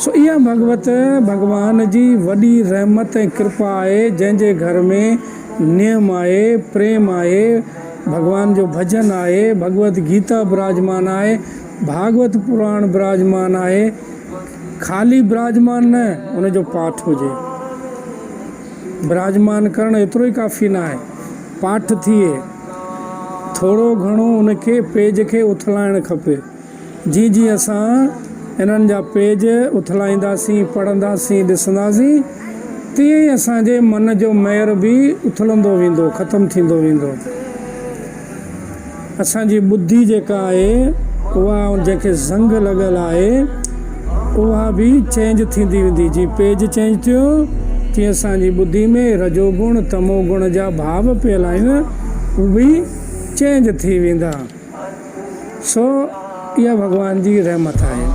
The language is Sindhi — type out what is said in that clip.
سو اها ڀڳوت ڀڳوان جي وڏي رحمت ۽ ڪرپا آهي جنهن جي گهر ۾ نيم آهي، پريم آهي، ڀڳوان جو ڀڄن آهي، ڀڳوت گيتا براجمان آهي، ڀاڳوت پراڻ براجمان آهي، خالي براجمان نه ان جو پاٺ هجي. براجمان ڪرڻ ايترو ئي ڪافي نه آهي، پاٺ ٿئي، ٿورو گهڻو ان کي پيج کي اٿلائڻ کپي. جيئن جيئن اسان انهن جا پيج اٿلائينداسين، پڙهنداسين، ڏسنداسين، تيئن ئي اسان جي من جو مير به اٿلندو ويندو، ختم ٿيندو ويندو. اسان جي ٻڌي جيڪا آهي، اها جنهن کي زنگ لڳل آهي، اها به چينج ٿيندي ويندي. جيئن پيج چينج ٿيو، تيئن اسان جي ٻڌي ۾ رجو گڻ، تمو گڻ جا ڀاو پيل آهن، هو به چينج ٿي ويندا. سو اها ڀڳوان جي رحمت آهي.